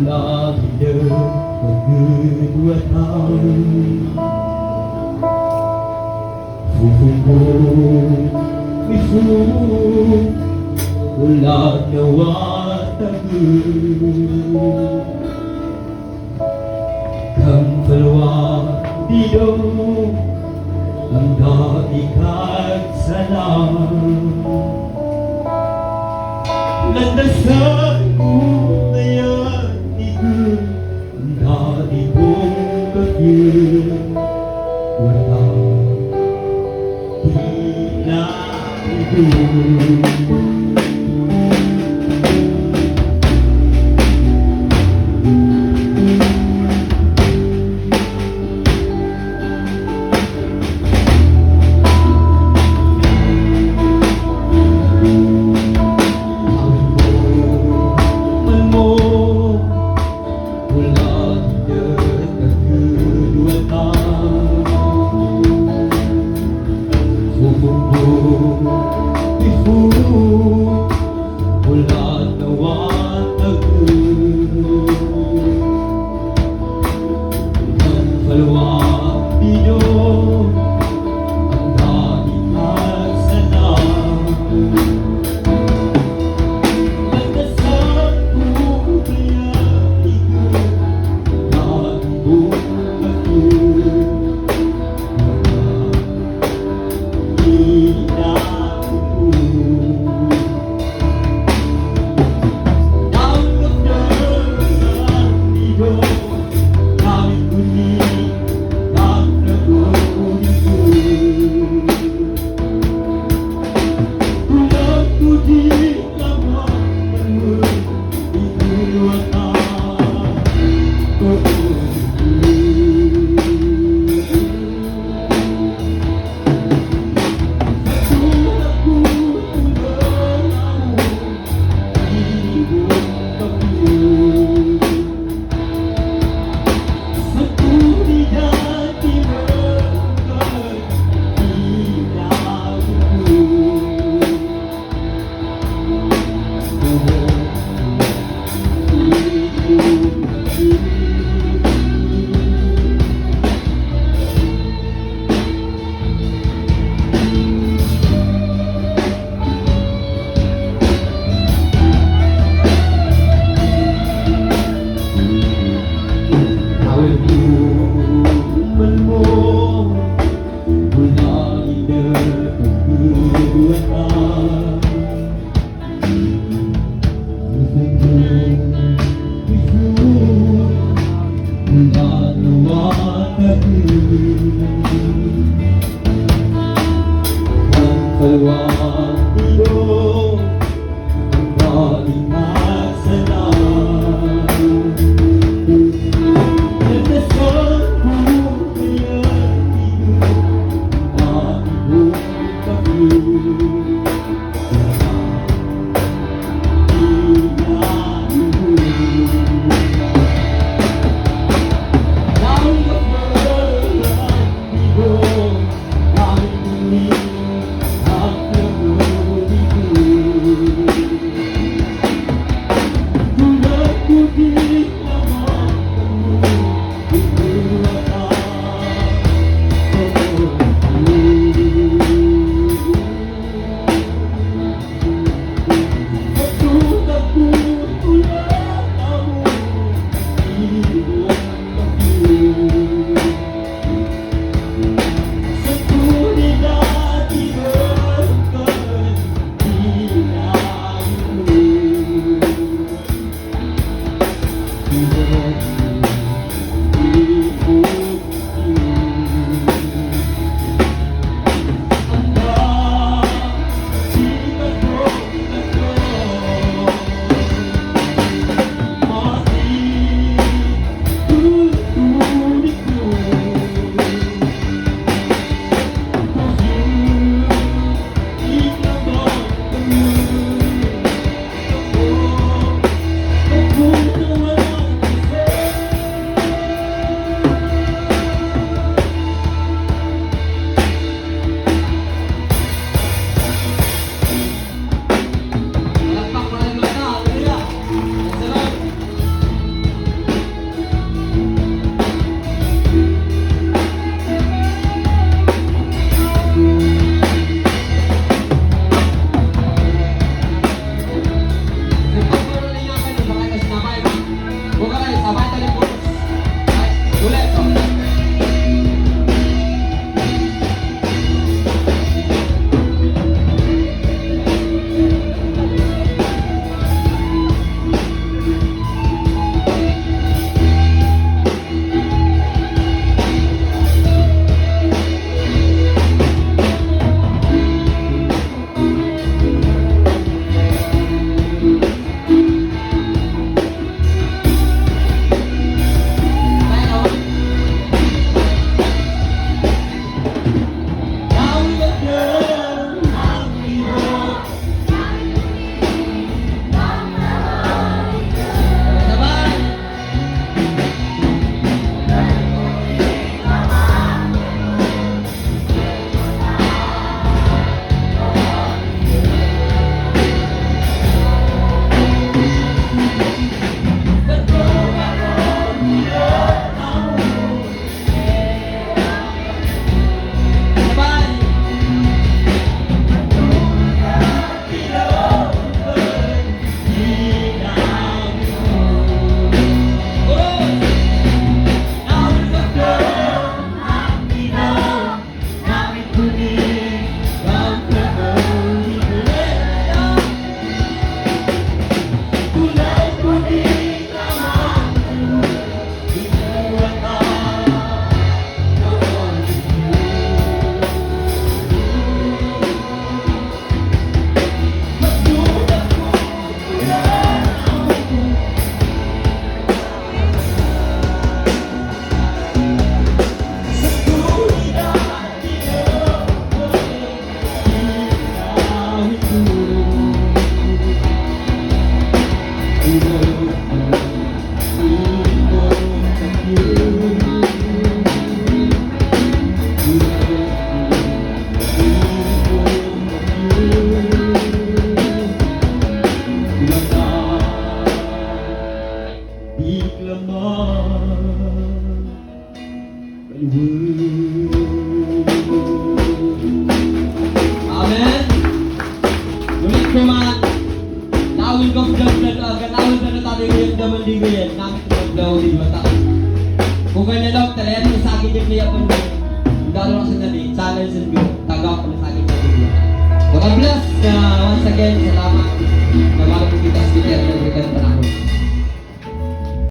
Ulah 2 tahun Fufungo Ifu Ulah nawatagu Kang falwa dido Ang daikat salam Landasan mo na yan Ang dati kong kafir Wala Di na ito. Man mo Wala kaduwatan Fufumbo Ifu. Mata Diklaman. Baliwag. Amen. Ulit ko man. Lawin ko ganawin sa tayo yung daman di ko yan. Nakit ko daw di mata. Kung ganyan lang, talayan mo sa akin yung play upon mo. Dalo lang sa nabi, challenge and go. Tagaw ko na sa akin yung play. So God bless. Once again, salamat. Nagwala po kita sa Peter.